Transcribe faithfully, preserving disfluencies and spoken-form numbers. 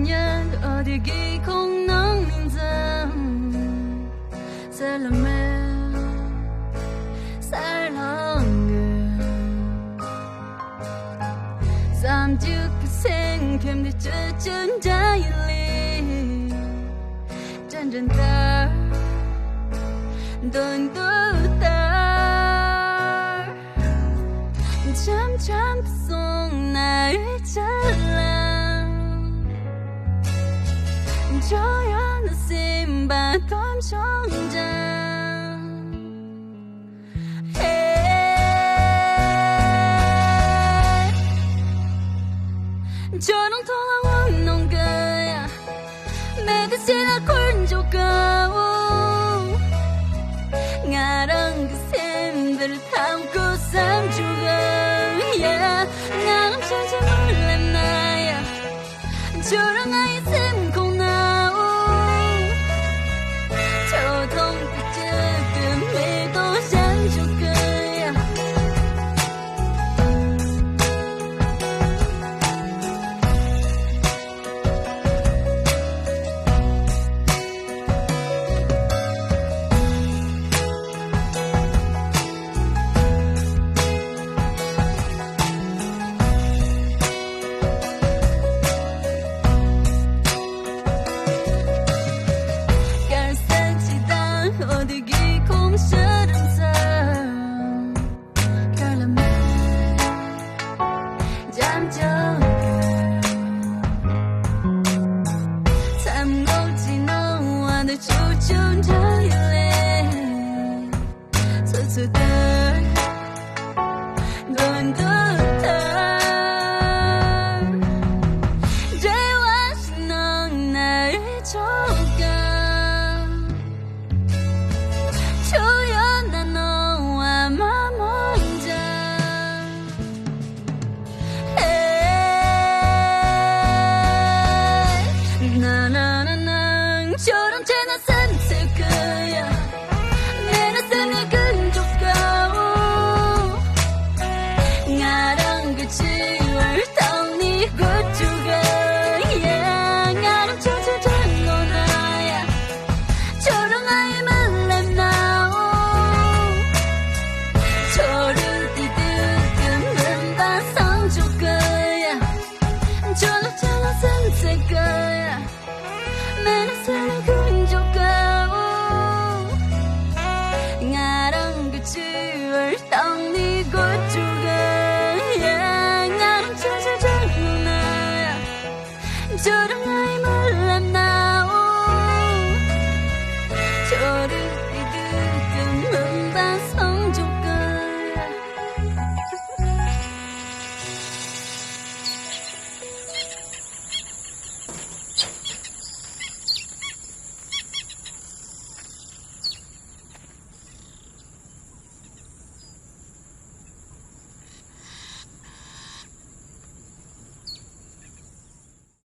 ཉལ་འོ་དེ་གི་ཁོང་ནང་མི་འཛམ། ས་ལ་མེ། ས་ལ་ངེ། བསམ་རྒྱུ་གི་སེམས་ཁམས་འདི་ཅི་ཅི་འདྲ་ཡིན་ལེ། ཅན་ཅན་ལྟར། འདོན་འདོན་ལྟར། འཆམ་འཆམ་དུ་སོང་ན་ཡི་ཆ་ལ། འཇོ་ཡོད་ན་སེམས་པ་སྟོམ་ཆུང་འདྲ།